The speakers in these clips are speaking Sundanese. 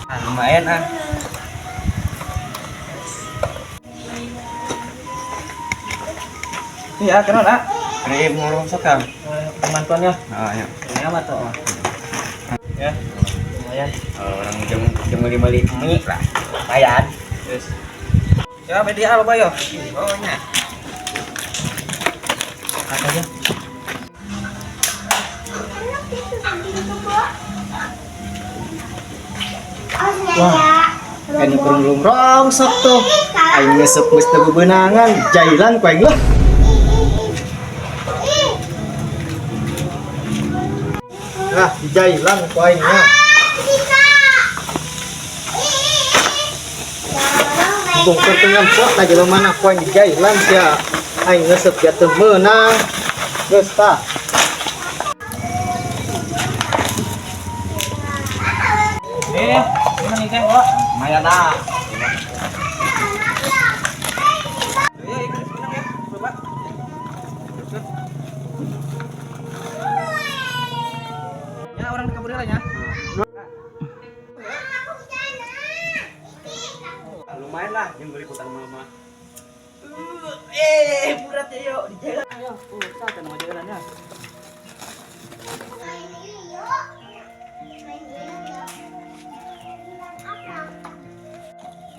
Ah, lumayan ah. Iya, kenal ah. Kena mau rongsok kan? Bantuannya. Ah, ya. Ini apa tuh? Ya. Lumayan. Oh, orang jam jam beli-beli mie lah. Lumayan. Yes. Ya, media apa yo? Oh, nya. Apa aja? Wah, kan kurang rongsok tuh. Aing ngesep geus teu bebenangan, jailan ku aing lah. Lah, dijailan ku aing nya. Bungkur teu ngempot lagi lo mana ku aing dijailan sia. Aing ngesep ya teu meunang. Geus tah. Eh, gimana nih teh, Wak? Lumayan ah. Iya, ikut senang ya. Coba. Terus. Ya, orang di kabur ya. Lumayan lah yang beli kutang mama. Eh, berat ya yuk di jalan. Ayo, tuh, kan nama jalannya.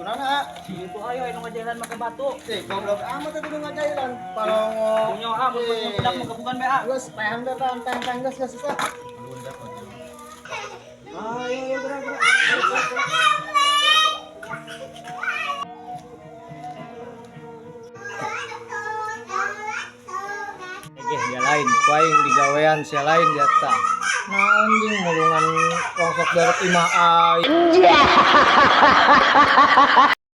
Kunana? Itu ayo anu ngajalan make batu. Eh, goblok amat itu ngajailan. Palongo. Punya ah, mun punya pedak mau BA. Geus pehang deh pehang pehang pehang geus geus geus. Ayo, ayo gerak gerak. Eh, dia lain, ku aing digawean sia lain dia tah. Naon jeung mulungan rongsok darat imah aing.